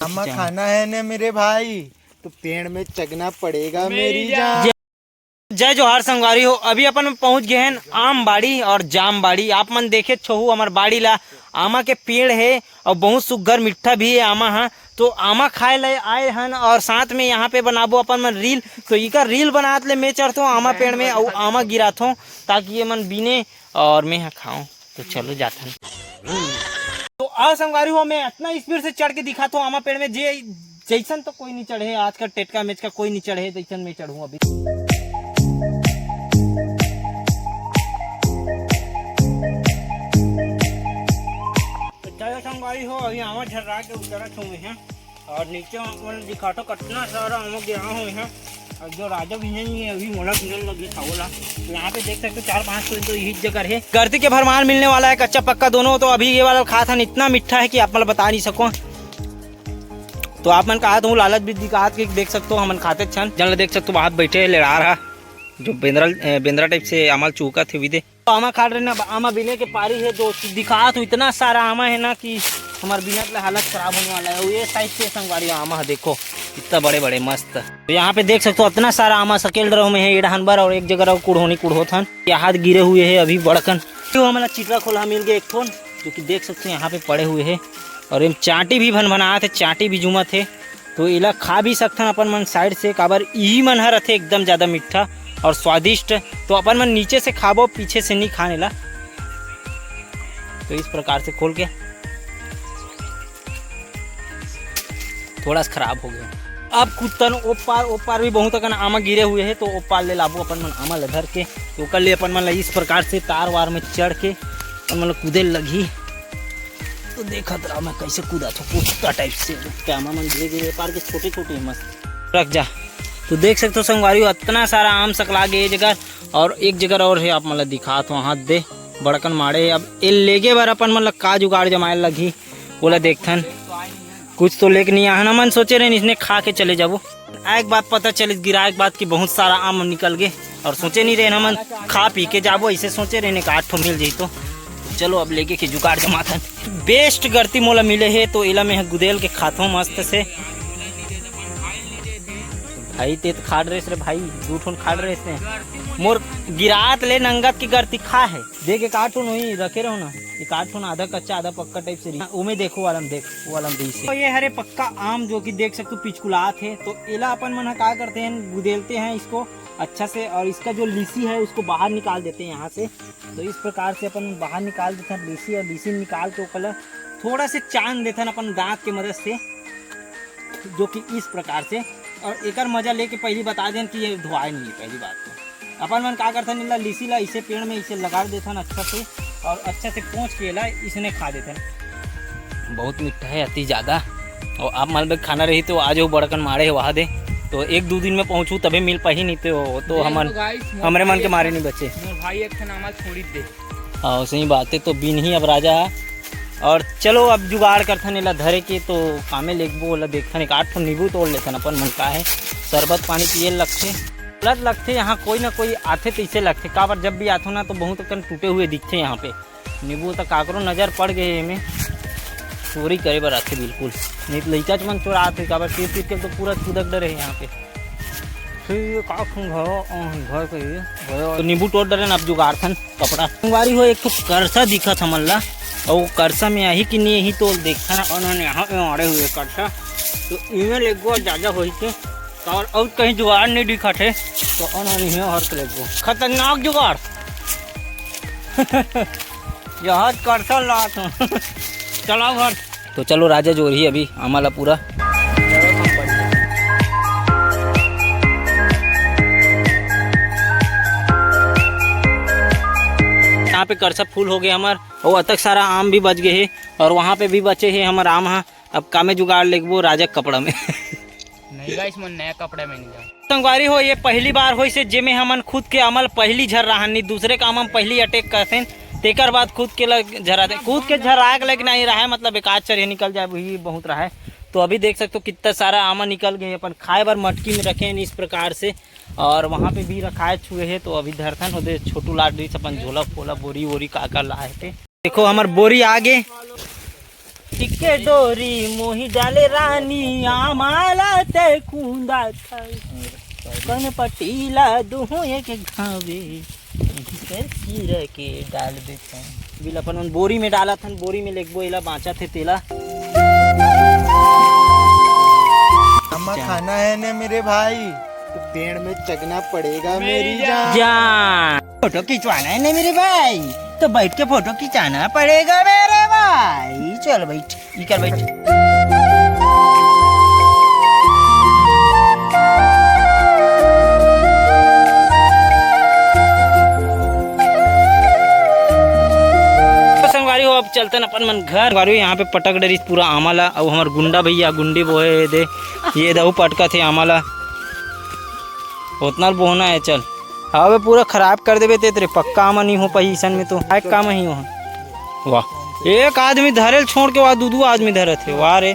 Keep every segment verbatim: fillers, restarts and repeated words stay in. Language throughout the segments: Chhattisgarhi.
आमा खाना है ना मेरे भाई, तो पेड़ में चघना पड़ेगा मेरी जान। जय, जय जोहार संगवारी हो। अभी अपन पहुंच गए हैं आम बाड़ी और जाम बाड़ी। आप मन देखे छोहू हमर बाड़ी ला, आमा के पेड़ है और बहुत सुग्घर मीठा भी है आमा हा। तो आमा खाए ले आए हन और साथ में यहाँ पे बनाबो अपन मन रील। तो इकर रील बनात ले मैं चढ़थों आमा पेड़ में और आमा गिराथों, ताकि ये मन बीने और मैं ह खाऊं। तो चलो जाथन। तो आओ संगवारी हो, मैं इतना स्पीड से चढ़ के दिखाता हूँ आमा पेड़ में, जे जैसन तो कोई नहीं चढ़े, आज का टेटका मेचका कोई नहीं चढ़े, जैसन मैं चढ़ूँ अभी। तो चलो संगवारी हो, अभी आमा झर्रा के उतरत हूँ मैं, और नीचे मन दिखाता हूँ कितना सारा आमा गिरा हुए हैं। और जो राजा भी नहीं है, अभी मोला गिरन लगी था बोला। तो यहाँ पे देख सकते हो, चार पांच ठो तो यही जगह है। गर्ती के भरमार मिलने वाला है, कच्चा पक्का दोनों। तो अभी ये वाला खात हन, इतना मीठा है कि आप मतलब बता नहीं सको। तो आप मन कहा तो लालच भी दिखात के देख सकते हो, हमन खाते छन। जन ला देख सकते हो, बाहर बैठे लेड़ा रहा, जो बेंदरा, ए, बेंदरा टाइप से आमा ल चूका थे विदे। आमा खात रहे ना, आमा बीने के पारी है दोस्त, दिखात हूँ, इतना सारा आमा है ना कि हमार बीनत ले हालत खराब होने वाला है। ये साइज से संगवारी आमा है, देखो कितना बड़े बड़े मस्त। तो यहाँ पे देख सकते हो, इतना सारा आमा सकेल रहो में है, ये डहन बर और एक जगह रहो कुढ़ोनी कुढ़ोथन, यहाँ गिरे हुए है अभी बड़कन। तो हमारा चिटरा खोला मिल गया एक ठोन, जो कि देख सकते हो यहाँ पे पड़े हुए है। और ये चांटी भी भनभनात है, चांटी भी जुमत है। तो एला खा भी सकथन अपन मन साइड से, काबर इही मन ह रथे एकदम ज़्यादा मीठा और स्वादिष्ट। तो अपन मन नीचे से खाबो, पीछे से नहीं खाने ला। तो इस प्रकार से खोल के थोड़ा सा खराब हो गया। अब कुत्तन ओ पार, ओ पार भी बहुत अकन आमा गिरे हुए हैं, तो ओ पार ले लाबो अपन मन आमा ल धर के। तो ओकर लिए अपन मन ल इस प्रकार से तार वार में चढ़ के अपन मन ल कूदे लगही। तो देखत रहा मैं कैसे कूदा था कुत्ता टाइप से। आमा मन धीरे धीरे पार के छोटे छोटे हैं मस्त। रख जा। तो देख सकते हो संगवारी हो, इतना सारा आम सकला गे ये जगह, और एक जगह और है, आप मन ल दिखात हो हाथ दे, बड़कन माड़े। अब ए लेगे बर अपन मन ल का जुगाड़ जमाए लगही, ओला देखथन। कुछ तो लेके नहीं आहन, हमन सोचे रहे इसने खा के चले जाबो। एक बात पता चलिस, गिराए के बाद कि बहुत सारा आम निकल गे और सोचे नहीं रहे हमन खा पी के जाबो, ऐसे सोचे रहे एक आठ ठो मिल जाई तो। चलो अब लेके के जुगाड़ जमाथन। बेस्ट गर्ती मोला मिले हे तो एला मैं गुदेल के खाथों मस्त से। भाई ते तो खाड़ रेस रे भाई, दू ठोन खाड़ रेस ने। मोर गिरात ले नंगत के गर्ती खा है। देख एक आठ ठोन वही रखे रहो ना, एक आठ ठोन आधा कच्चा आधा पक्का टाइप से रही। ओमे देखो वाला में देख, वो वाला में रही से। तो ये हरे पक्का आम जो कि देख सकते हो पिचकुलात है, तो एला अपन मन ह का करते हैं, गुदेलते हैं इसको अच्छा से, और इसका जो लीसी है उसको बाहर निकाल देते हैं यहाँ से। तो इस प्रकार से अपन बाहर निकाल देते हैं लीसी, और लीसी निकाल के ओकर ला थोड़ा से चान देते हैं अपन दांत के मदद से, जो कि इस प्रकार से। और एकर मजा लेके पहली बता दें कि ये धोआए नहीं है, पहली बात तो। अपन मन का करथन, इला लीसी ला इसे पेड़ में इसे लगा देथन अच्छा से, और अच्छा से पोंछ के ला इसने खा देथन। बहुत मीठा है, अति ज़्यादा। और आप मन बर खाना रही तो आ जाओ, बड़कन माड़े है वहाँ दे। तो एक दो दिन में पहुँचू तबे मिल पाही, नहीं तो, तो हमन, हमरे मन के मारे नहीं बचे। मोर भाई एक ठन आमा छोड़ी दे। हाँ, सही बात है। तो बिनही अब राजा है। और चलो अब जुगाड़ करथन एला धरे के, तो कामे लेगबो ओला देखथन, एक आठ ठो नींबू तोड़ लेथन अपन मन का है, शरबत पानी पिए लगथे। लत लगथे यहाँ कोई ना कोई आथे तैसे लगथे, काबर जब भी आथो ना तो बहुत अकन टूटे हुए दिखथे यहाँ पे। नींबू तक काकरो नजर पड़ गए एमे, चोरी करे बर आथे बिल्कुल, नहीं तो लइका मन चोरात हे, काबर तीर तीर के तो पूरा चुदक डरे हे यहाँ पे। फिर ये का खून घर, अ, घर के ये, घर। तो नींबू तोड़ डरे ना, अब जुगाड़थन कपड़ा। संगवारी हो, एक ठो करसा दिखत हमन ला, और वो करसा में आही कि नहीं आही तो देखथन। उन्होंने यहाँ पे मारे हुए करसा, तो इमे ले गो ज्यादा होई के, और, और कहीं जुगाड़ नहीं दिखत है, तो उन्होंने यहाँ हर के ले गो। खतरनाक जुगाड़। जहाज करसा लात हूँ। चला घर। तो चलो राजा जो रही अभी आमा ला पूरा। यहाँ पे करसा फूल हो गए हमार, और अतक सारा आम भी बच गए है, और वहाँ पे भी बचे है हमार आम। हाँ, अब कामे जुगाड़ लेगबो राजा कपड़ा में। नहीं गाइस, मन नया कपड़ा में नहीं जाऊँ। संगवारी हो, ये पहली बार होइस हे, जेमे हमन खुद के आमा ल पहली झर्राहन, नहीं दूसरे का आमा म पहली अटैक करथेन, तेकर बाद खुद के लग झर्राथे। खुद के झर्राए के लायक नहीं रहा है, मतलब एक आध चरिया निकल जाए, वही बहुत रहा है। तो अभी देख सकते हो कितना सारा आमा निकल गए, अपन खाए बर मटकी में रखे हैं इस प्रकार से, और वहाँ पे भी रखाए छुए हैं। तो अभी धरथन होदे छोटू लाडली से अपन झोला फोला बोरी वोरी का का लाए थे। देखो हमर बोरी आगे। टिके डोरी मोही डाले रानी, आमाला ते कुंदा था। कन पटीला दुहू एक घावे। इसे चीर के डाल देते हैं। बिल अपन मन बोरी में डालत हन, बोरी में लेगबो एला, बाँचत हे तेला। अम्मा, खाना है ना मेरे भाई, तो पेड़ में चघना पड़ेगा मेरी जान। जान। फोटो खिंचवाना है ना मेरे भाई, तो बैठ के फोटो खिंचाना पड़ेगा मेरे भाई। चल बैठ, इकर बैठ। तो संगवारी हो, अब चलतन अपन मन घर। संगवारी हो, यहाँ पे पटक डरिस पूरा आमा ला, अउ हमर गुंडा भैया गुंडी बोहे दे, ये दहू पटका थे आमा ला। ओतना ल बोहना है, चल। अबे पूरा खराब कर देबे ते, तेरे पक्का आमा नहीं हो पाही इसन में तो। आय काम ही हो। वाह, एक आदमी धरेल छोड़ के वहाँ दू दू आदमी धरत हे। वाह रे।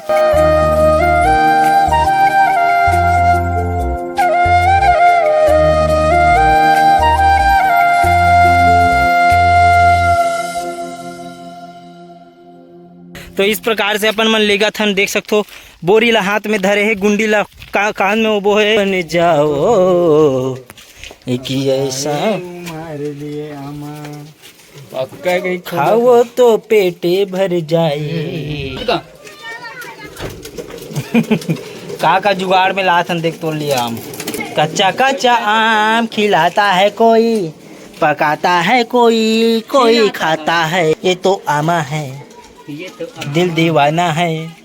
तो इस प्रकार से अपन मन लेगत हन, देख सकथो, बोरी ला हाथ में धरे हे, गुंडी ला का-, कान में ओबो हे। बन जाओ एक ऐसा मार लिए आमा। पक्का कहीं खाओ तो पेटे भर जाए। का का जुगाड़ में लाथन, देख तोड़ लिया आम। कच्चा कच्चा आम खिलाता है कोई, पकाता है कोई, कोई खाता है। ये तो आमा है, दिल दीवाना है।